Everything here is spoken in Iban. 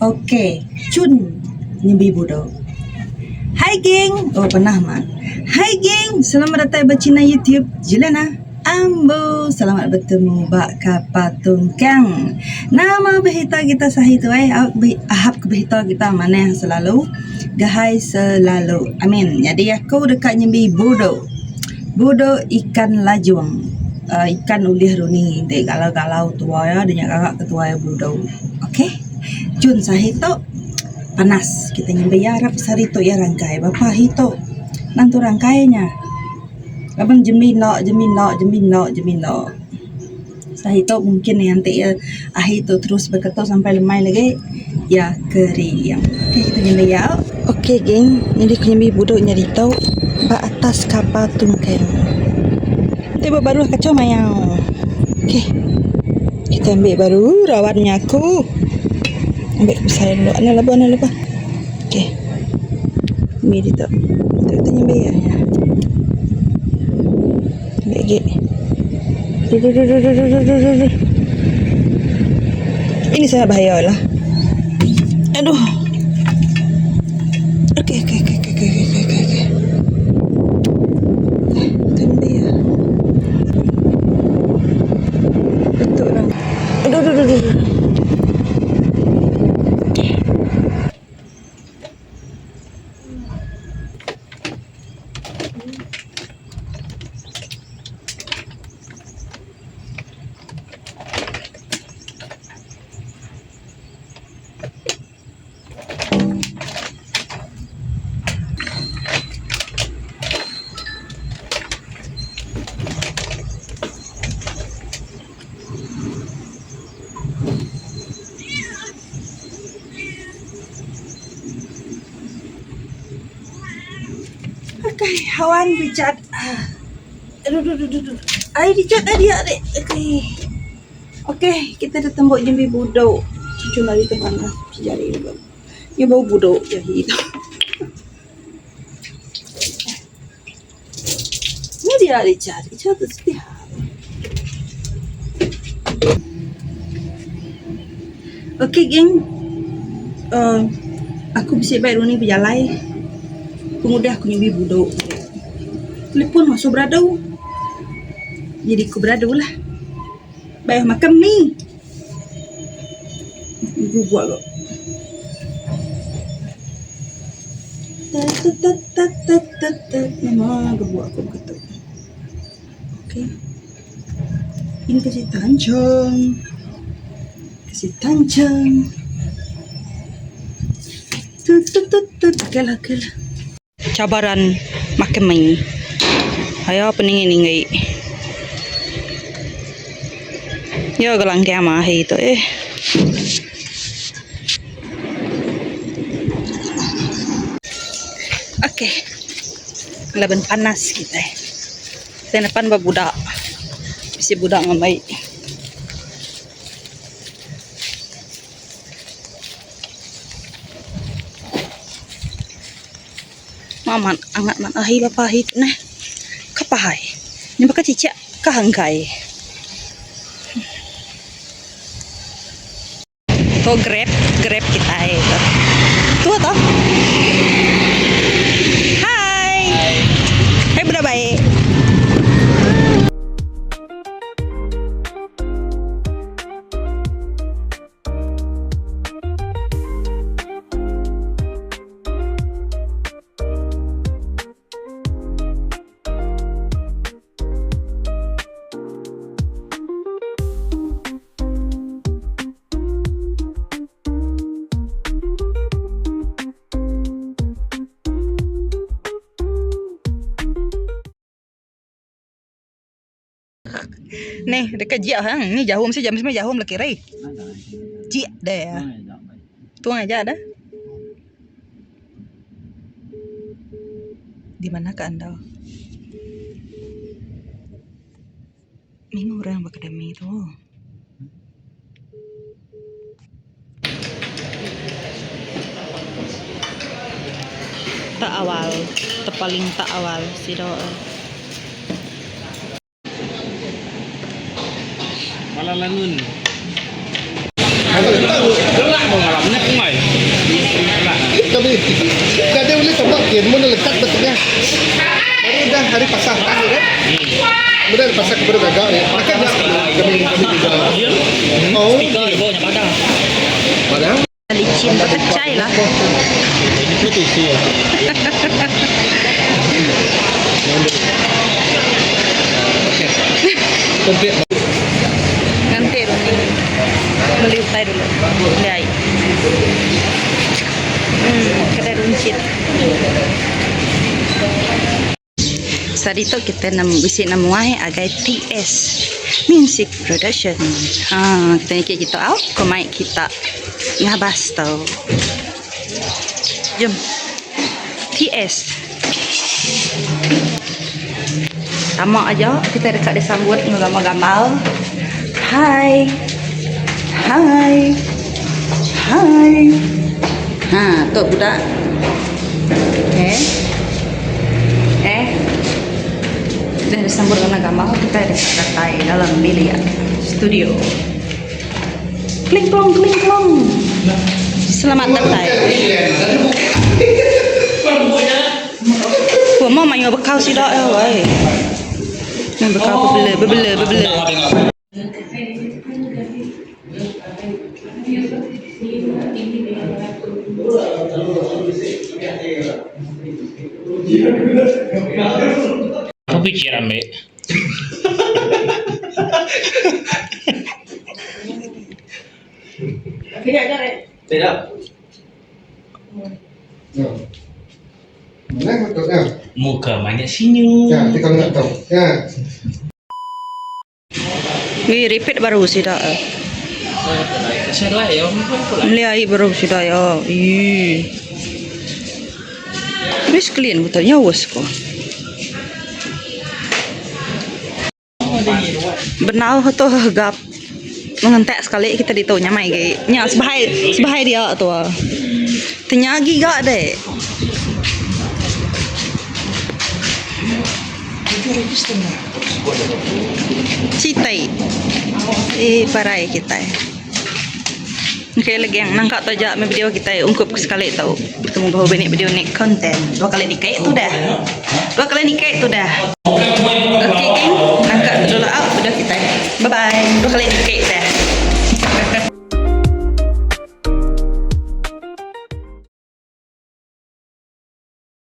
Ok chun nyembi budo. Hai geng oh pernah ma. Hai geng selamat datai ba channel YouTube Juliana Ambo. Selamat betemu ba kapal tungkang. Nama berita kita sahi tu eh ahap ke berita kita manah selalu gahai selalu. Amin. Nyadi aku deka nyembi budo. Budo ikan lajung uhh ikan ulih runi enti galau-galau tua iya dinya gaga ke tuai budo. Ok. Jun sehari tu panas kita nyambi iya arap sehari tu iya rangkai berapa hari tu nang tu rangkai nya laban jembi enda jembi enda jembi enda jembi enda. Sehari tu mungkin iya enti iya ahi tu terus beketu sampai lemai lagi iya kering. Ok kita nyambi iya. Ok geng nyadi ku nyambi budu nya ditu ba atas kapal tungkang. Enti ba baruh kacau mayau. Ok. Kita ambil baru rawan nya aku. Ambil besai dulu. Ana lebuh ana lebuh. Okey. Ambil ditu. Tu tu nyambi ya. Ambil lagi. Du du du du du du du du du. Ini sangat bahaya lah. Aduh. Okey okey okey okey okey okey okey. Okay. Betul lah. Aduh, aduh, aduh, aduh. Okay, hawan Richard. Aduh, aduh, aduh, aduh. Ai Richard dah dia dek. Okay. Okey, kita dah tembok jembi budok. Cucu mari tu panas jari dulu. Ni bau budok jahi tu. Ni dia Richard. Richard tu setia. Okey geng. Uh, aku bisi bai runi bejalai. Pengudah aku nyembi budok. Telefon masuk beradu. Jadi ku beradu lah. Baih makan mi. Ibu buat kok. Tat tat tat tat tat tat tat. Nama ke buat aku begitu. Okey. Ini kasi tancang. Kasi tancang. Tut tut tut tut. Okey lah, okey lah. Cabaran makan mi. Aya peninggi ninggi. Ya gelangkang mahi tu eh. Okey. Laban panas kitai. Kitai nepan ba budak. Bisi budak ngembai. Amat angat mat ahi bapa ahi tu neh. Kapahai. Nya baka cicak ka hangkai. Tu grab, grab kitai tu. Tu toh. Hai. Hai budak baik. Neh deka jiak hang ni jauh mesti jam mesti jauh laki rai. Jiak deh. Tuang aja dah. Di manakah anda? Minggu orang berkadami tu. Tak awal, terpaling tak awal sida. Malam lanun. Gelak malam nya kumai. Iya nemu ne lekat ba tengah. Baru udah hari pasar tang kan. Udah hari pasar ke baru gaga dia. Naka nya kami kami juga. Oh. Padang. Licin pecai lah. Nganti runding. Beli utai dulu. Beli ai. Hmm, kedai runcit. Sehari tu kita nem bisi nemuai agai TS Music Production. Ha, kita niki kita au ko mai kita ngabas tu. Jom. TS. Tama aja kita deka disambut enggau gamal-gamal. Hai. Hai. Hai. Ha, tu budak. Eh. Eh. Dah disambut ngena gamal kita deka datai dalam bilik studio. Kling klong kling klong. Selamat datai. Wah, mau mayuh bekal sida ya, wai. Yang bekal bebela, bebela, bebela. Apa pikir ambek? Mana betul ya. Muka banyak senyum. Ya, kita kalau nak tahu. Ya. Wih, repeat baru sida. Saya lah ya, Beli air baru sida ya. Ih. Wis clean betul nyawas ko. Benau tu gap mengentek sekali kita ditu nyamai gi. Nya sebahai sebahai dia tu. Tenya agi ga deh. Citai. Eh parai kitai. Okay lagi yang nangka tu aja meh video kitai ungkup ke sekali tu. Betemu bahu bini video ni content. Dua kali nikai tu dah. Dua kali nikai tu dah. Okay geng, nangka tu dulu out video kitai. Bye bye. Dua kali nikai.